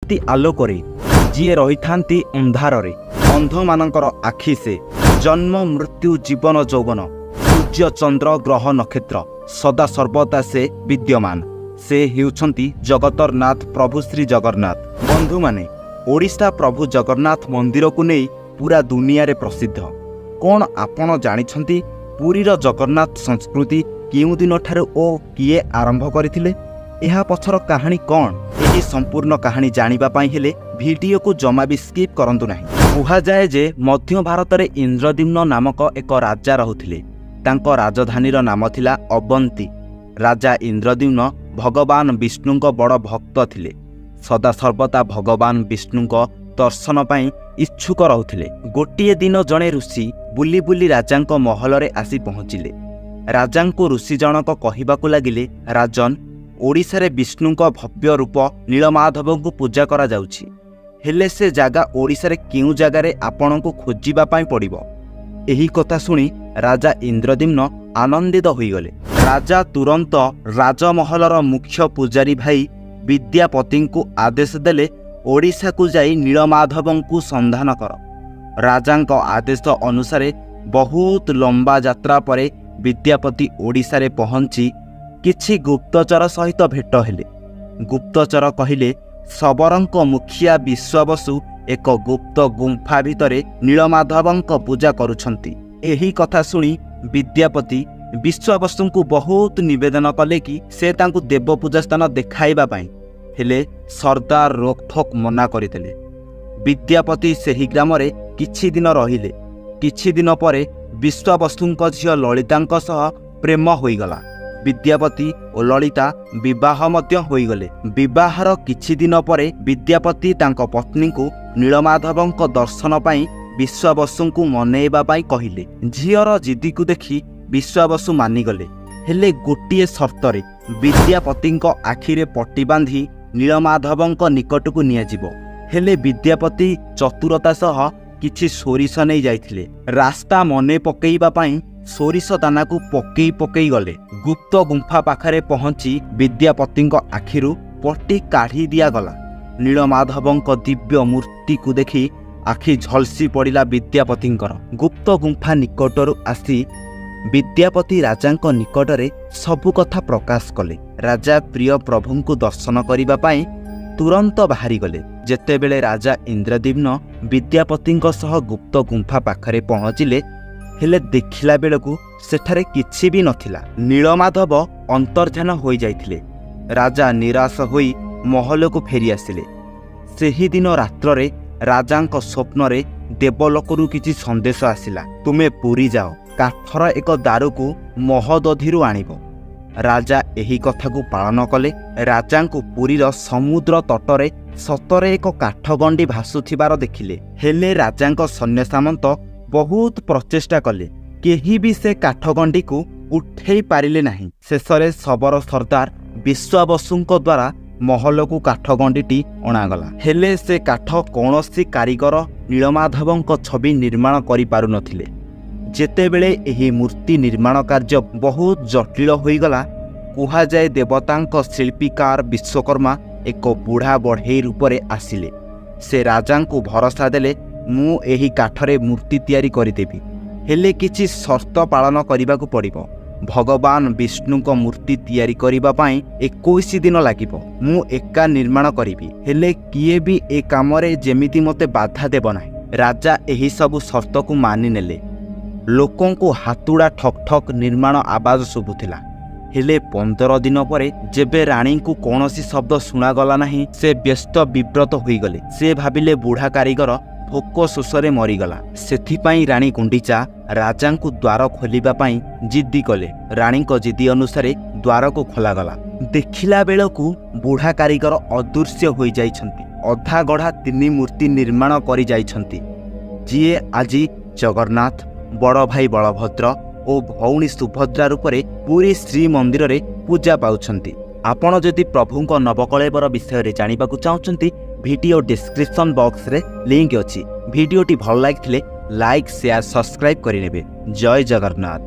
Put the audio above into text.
ଆସନ୍ତି ଆଲୋକରେ, ଯିଏ ରହିଥାନ୍ତି ଅନ୍ଧାରରେ, ଅନ୍ଧମାନଙ୍କର ଆଖି ସେ। ଜନ୍ମ ମୃତ୍ୟୁ ଜୀବନ ଯୌବନ, ସୂର୍ଯ୍ୟ ଚନ୍ଦ୍ର ଗ୍ରହ ନକ୍ଷତ୍ର, ସଦା ସର୍ବଦା ସେ ବିଦ୍ୟମାନ। ସେ ହେଉଛନ୍ତି ଜଗତର ନାଥ ପ୍ରଭୁ ଶ୍ରୀ ଜଗନ୍ନାଥ। ବନ୍ଧୁମାନେ, ଓଡ଼ିଶା ପ୍ରଭୁ ଜଗନ୍ନାଥ ମନ୍ଦିରକୁ ନେଇ ପୁରା ଦୁନିଆରେ ପ୍ରସିଦ୍ଧ। କ'ଣ ଆପଣ ଜାଣିଛନ୍ତି ପୁରୀର ଜଗନ୍ନାଥ ସଂସ୍କୃତି କେଉଁ ଦିନଠାରୁ ଓ କିଏ ଆରମ୍ଭ କରିଥିଲେ? ଏହା ପଛର କାହାଣୀ କ'ଣ? ଏହି ସମ୍ପୂର୍ଣ୍ଣ କାହାଣୀ ଜାଣିବା ପାଇଁ ହେଲେ ଭିଡ଼ିଓକୁ ଜମା ବି ସ୍କିପ୍ କରନ୍ତୁ ନାହିଁ। କୁହାଯାଏ ଯେ ମଧ୍ୟ ଭାରତରେ ଇନ୍ଦ୍ରଦ୍ୟୁମ୍ନ ନାମକ ଏକ ରାଜା ରହୁଥିଲେ। ତାଙ୍କ ରାଜଧାନୀର ନାମ ଥିଲା ଅବନ୍ତୀ। ରାଜା ଇନ୍ଦ୍ରଦ୍ୟୁମ୍ନ ଭଗବାନ ବିଷ୍ଣୁଙ୍କ ବଡ଼ ଭକ୍ତ ଥିଲେ। ସଦାସର୍ବଦା ଭଗବାନ ବିଷ୍ଣୁଙ୍କ ଦର୍ଶନ ପାଇଁ ଇଚ୍ଛୁକ ରହୁଥିଲେ। ଗୋଟିଏ ଦିନ ଜଣେ ଋଷି ବୁଲି ବୁଲି ରାଜାଙ୍କ ମହଲରେ ଆସି ପହଞ୍ଚିଲେ। ରାଜାଙ୍କୁ ଋଷି ଜଣକ କହିବାକୁ ଲାଗିଲେ, ରାଜନ, ଓଡ଼ିଶାରେ ବିଷ୍ଣୁଙ୍କ ଭବ୍ୟ ରୂପ ନୀଳମାଧବଙ୍କୁ ପୂଜା କରାଯାଉଛି। ହେଲେ ସେ ଜାଗା ଓଡ଼ିଶାରେ କେଉଁ ଜାଗାରେ ଆପଣଙ୍କୁ ଖୋଜିବା ପାଇଁ ପଡ଼ିବ। ଏହି କଥା ଶୁଣି ରାଜା ଇନ୍ଦ୍ରଦ୍ୟୁମ୍ନ ଆନନ୍ଦିତ ହୋଇଗଲେ। ରାଜା ତୁରନ୍ତ ରାଜମହଲର ମୁଖ୍ୟ ପୂଜାରୀ ଭାଇ ବିଦ୍ୟାପତିଙ୍କୁ ଆଦେଶ ଦେଲେ, ଓଡ଼ିଶାକୁ ଯାଇ ନୀଳମାଧବଙ୍କୁ ସନ୍ଧାନ କର। ରାଜାଙ୍କ ଆଦେଶ ଅନୁସାରେ ବହୁତ ଲମ୍ବା ଯାତ୍ରା ପରେ ବିଦ୍ୟାପତି ଓଡ଼ିଶାରେ ପହଞ୍ଚି କିଛି ଗୁପ୍ତଚର ସହିତ ଭେଟ ହେଲେ। ଗୁପ୍ତଚର କହିଲେ, ଶବରଙ୍କ ମୁଖିଆ ବିଶ୍ୱବସୁ ଏକ ଗୁପ୍ତ ଗୁମ୍ଫା ଭିତରେ ନୀଳମାଧବଙ୍କ ପୂଜା କରୁଛନ୍ତି। ଏହି କଥା ଶୁଣି ବିଦ୍ୟାପତି ବିଶ୍ୱବସୁଙ୍କୁ ବହୁତ ନିବେଦନ କଲେ କି ସେ ତାଙ୍କୁ ଦେବ ପୂଜା ସ୍ଥାନ ଦେଖାଇବା ପାଇଁ। ହେଲେ ସର୍ଦ୍ଦାର ରୋକଠୋକ୍ ମନା କରିଦେଲେ। ବିଦ୍ୟାପତି ସେହି ଗ୍ରାମରେ କିଛି ଦିନ ରହିଲେ। କିଛି ଦିନ ପରେ ବିଶ୍ୱବସୁଙ୍କ ଝିଅ ଲଳିତାଙ୍କ ସହ ପ୍ରେମ ହୋଇଗଲା। ବିଦ୍ୟାପତି ଓ ଲଳିତା ବିବାହ ମଧ୍ୟ ହୋଇଗଲେ। ବିବାହର କିଛି ଦିନ ପରେ ବିଦ୍ୟାପତି ତାଙ୍କ ପତ୍ନୀଙ୍କୁ ନୀଳମାଧବଙ୍କ ଦର୍ଶନ ପାଇଁ ବିଶ୍ୱବସୁଙ୍କୁ ମନେଇବା ପାଇଁ କହିଲେ। ଝିଅର ଜିଦିକୁ ଦେଖି ବିଶ୍ୱବସୁ ମାନିଗଲେ, ହେଲେ ଗୋଟିଏ ସର୍ତ୍ତରେ, ବିଦ୍ୟାପତିଙ୍କ ଆଖିରେ ପଟି ବାନ୍ଧି ନୀଳମାଧବଙ୍କ ନିକଟକୁ ନିଆଯିବ। ହେଲେ ବିଦ୍ୟାପତି ଚତୁରତା ସହ କିଛି ସୋରିଷ ନେଇ ଯାଇଥିଲେ। ରାସ୍ତା ମନେ ପକେଇବା ପାଇଁ ସୋରିଷ ଦାନାକୁ ପକେଇ ପକେଇ ଗଲେ। ଗୁପ୍ତ ଗୁମ୍ଫା ପାଖରେ ପହଞ୍ଚି ବିଦ୍ୟାପତିଙ୍କ ଆଖିରୁ ପଟି କାଢ଼ି ଦିଆଗଲା। ନୀଳମାଧବଙ୍କ ଦିବ୍ୟ ମୂର୍ତ୍ତିକୁ ଦେଖି ଆଖି ଝଲସି ପଡ଼ିଲା ବିଦ୍ୟାପତିଙ୍କର। ଗୁପ୍ତ ଗୁମ୍ଫା ନିକଟରୁ ଆସି ବିଦ୍ୟାପତି ରାଜାଙ୍କ ନିକଟରେ ସବୁ କଥା ପ୍ରକାଶ କଲେ। ରାଜା ପ୍ରିୟ ପ୍ରଭୁଙ୍କୁ ଦର୍ଶନ କରିବା ପାଇଁ ତୁରନ୍ତ ବାହାରିଗଲେ। ଯେତେବେଳେ ରାଜା ଇନ୍ଦ୍ରଦ୍ୟୁମ୍ନ ବିଦ୍ୟାପତିଙ୍କ ସହ ଗୁପ୍ତ ଗୁମ୍ଫା ପାଖରେ ପହଞ୍ଚିଲେ, ହେଲେ ଦେଖିଲା ବେଳକୁ ସେଠାରେ କିଛି ବି ନଥିଲା। ନୀଳମାଧବ ଅନ୍ତର୍ଧ୍ୟାନ ହୋଇଯାଇଥିଲେ। ରାଜା ନିରାଶ ହୋଇ ମହଲକୁ ଫେରିଆସିଲେ। ସେହିଦିନ ରାତ୍ରରେ ରାଜାଙ୍କ ସ୍ୱପ୍ନରେ ଦେବଲୋକରୁ କିଛି ସନ୍ଦେଶ ଆସିଲା, ତୁମେ ପୁରୀ ଯାଅ, କାଠର ଏକ ଦାରୁକୁ ମହୋଦଧିରୁ ଆଣିବ। ରାଜା ଏହି କଥାକୁ ପାଳନ କଲେ। ରାଜାଙ୍କୁ ପୁରୀର ସମୁଦ୍ର ତଟରେ ସତରେ ଏକ କାଠଗଣ୍ଡି ଭାସୁଥିବାର ଦେଖିଲେ। ହେଲେ ରାଜାଙ୍କ ସୈନ୍ୟ ସାମନ୍ତ ବହୁତ ପ୍ରଚେଷ୍ଟା କଲେ, କେହି ବି ସେ କାଠଗଣ୍ଡିକୁ ଉଠେଇ ପାରିଲେ ନାହିଁ। ଶେଷରେ ଶବର ସର୍ଦ୍ଦାର ବିଶ୍ୱାବସୁଙ୍କ ଦ୍ୱାରା ମହଲକୁ କାଠଗଣ୍ଡିଟି ଅଣାଗଲା। ହେଲେ ସେ କାଠ କୌଣସି କାରିଗର ନୀଳମାଧବଙ୍କ ଛବି ନିର୍ମାଣ କରିପାରୁନଥିଲେ। ଯେତେବେଳେ ଏହି ମୂର୍ତ୍ତି ନିର୍ମାଣ କାର୍ଯ୍ୟ ବହୁତ ଜଟିଳ ହୋଇଗଲା, କୁହାଯାଏ ଦେବତାଙ୍କ ଶିଳ୍ପୀକାର ବିଶ୍ୱକର୍ମା ଏକ ବୁଢ଼ା ବଢ଼େଇ ରୂପରେ ଆସିଲେ। ସେ ରାଜାଙ୍କୁ ଭରସା ଦେଲେ, ମୁଁ ଏହି କାଠରେ ମୂର୍ତ୍ତି ତିଆରି କରିଦେବି, ହେଲେ କିଛି ସର୍ତ୍ତ ପାଳନ କରିବାକୁ ପଡ଼ିବ। ଭଗବାନ ବିଷ୍ଣୁଙ୍କ ମୂର୍ତ୍ତି ତିଆରି କରିବା ପାଇଁ 21 ଦିନ ଲାଗିବ। ମୁଁ ଏକା ନିର୍ମାଣ କରିବି, ହେଲେ କିଏ ବି ଏ କାମରେ ଯେମିତି ମୋତେ ବାଧା ଦେବ ନାହିଁ। ରାଜା ଏହିସବୁ ସର୍ତ୍ତକୁ ମାନିନେଲେ। ଲୋକଙ୍କୁ ହାତୁଡ଼ା ଠକ୍ ଠକ୍ ନିର୍ମାଣ ଆବାଜ ଶୁଭୁଥିଲା। ହେଲେ 15 ଦିନ ପରେ ଯେବେ ରାଣୀଙ୍କୁ କୌଣସି ଶବ୍ଦ ଶୁଣାଗଲା ନାହିଁ, ସେ ବ୍ୟସ୍ତ ବିବ୍ରତ ହୋଇଗଲେ। ସେ ଭାବିଲେ ବୁଢ଼ା କାରିଗର ଭୋକ ଶୋଷରେ ମରିଗଲା। ସେଥିପାଇଁ ରାଣୀ ଗୁଣ୍ଡିଚା ରାଜାଙ୍କୁ ଦ୍ୱାର ଖୋଲିବା ପାଇଁ ଜିଦ୍ଦି କଲେ। ରାଣୀଙ୍କ ଜିଦି ଅନୁସାରେ ଦ୍ୱାରକୁ ଖୋଲାଗଲା। ଦେଖିଲା ବେଳକୁ ବୁଢ଼ା କାରିଗର ଅଦୃଶ୍ୟ ହୋଇଯାଇଛନ୍ତି। ଅଧା ଗଢ଼ା 3 ମୂର୍ତ୍ତି ନିର୍ମାଣ କରିଯାଇଛନ୍ତି, ଯିଏ ଆଜି ଜଗନ୍ନାଥ, ବଡ଼ ଭାଇ ବଳଭଦ୍ର ଓ ଭଉଣୀ ସୁଭଦ୍ରା ରୂପରେ ପୁରୀ ଶ୍ରୀମନ୍ଦିରରେ ପୂଜା ପାଉଛନ୍ତି। ଆପଣ ଯଦି ପ୍ରଭୁଙ୍କ ନବକଳେବର ବିଷୟରେ ଜାଣିବାକୁ ଚାହୁଁଛନ୍ତି, ଭିଡ଼ିଓ ଡିସ୍କ୍ରିପ୍ସନ୍ ବକ୍ସରେ ଲିଙ୍କ ଅଛି। ଭିଡ଼ିଓଟି ଭଲ ଲାଗିଥିଲେ ଲାଇକ୍, ସେୟାର, ସବସ୍କ୍ରାଇବ୍ କରିନେବେ। ଜୟ ଜଗନ୍ନାଥ।